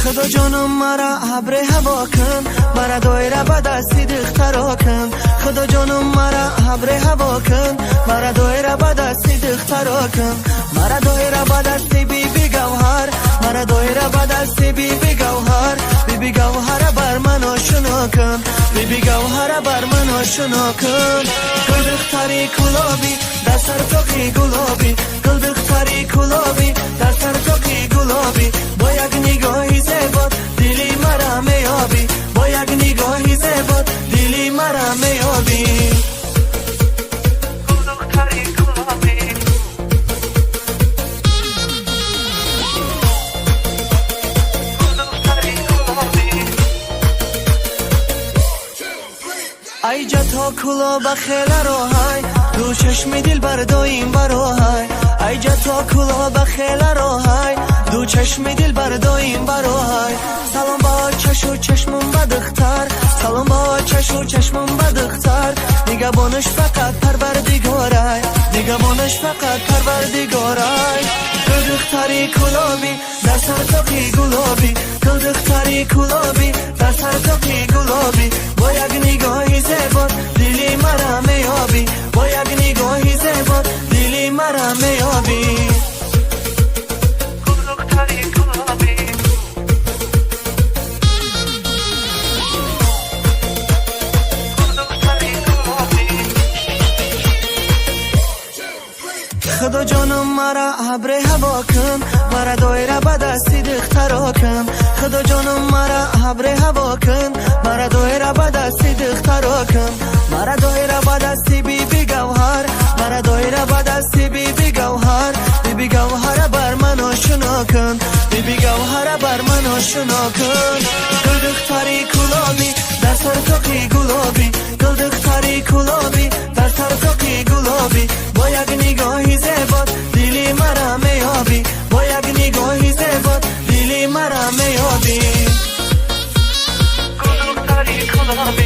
Худо ҷонум, мара абре ҳаво кун, мара доира ба дасти духтаро кун. Худо ҷонум, мара абре ҳаво кун, мара доира ба дасти духтаро кун. Мара доира ба дасти биби Гавҳар, мара доира ба дасти биби Гавҳар. Биби Гавҳара бар ман ошуно кун, биби Гавҳара бар ман ошуно кун. Гулдухтари Кулобӣ, дар сар тоқи гулобӣ, гулдухтари Кулобӣ, дар сар тоқи гулобӣ. Бо як нигоҳи зебот дили мара меёбӣ, бо як нигоҳи зебот дили мара меёбӣ. Гулдухтари Кулобӣ. Гулдухтари Кулобӣ. Айҷа то Кулоба хела роҳай, ду чашми дил бардоим бароҳай. Айҷа то Кулоба хела роҳай, ду чашми дил бардоим бароҳай. Салом ба чашу чашмум ба духтар, салом ба чашу чашмум ба духтар. Нигабонаш фақат Парвардигорай, нигабонаш фақат Парвардигорай. Гулдухтари Кулобӣ, дар сар тоқи гулобӣ, гулдухтари Кулобӣ, дар сар тоқи гулобӣ. Бо як нигоҳи зебот дили мара меёбӣ, бо як нигоҳи зебот дили мара меёбӣ. Гулдухтари Кулобӣ. Гулдухтари Кулобӣ. Худо ҷонум, мара абре ҳаво кун, мара доира ба дасти духтаро кун. Худо ҷонум, мара абре ҳаво кун, мара доира ба дасти духтаро кун. Мара доира ба дасти биби Гавҳар, мара доира ба дасти биби Гавҳар. Биби Гавҳара бар ман ошуно кун, биби Гавҳара бар ман ошуно кун. Гулдухтари Кулобӣ, дар сар тоқи гулобӣ, гулдухтари Кулобӣ, дар сар тоқи гулобӣ. Бо як нигоҳи зебот дили мара меёбӣ, бо як нигоҳи зебот дили мара меёбӣ. Гулдухтари Кулобӣ.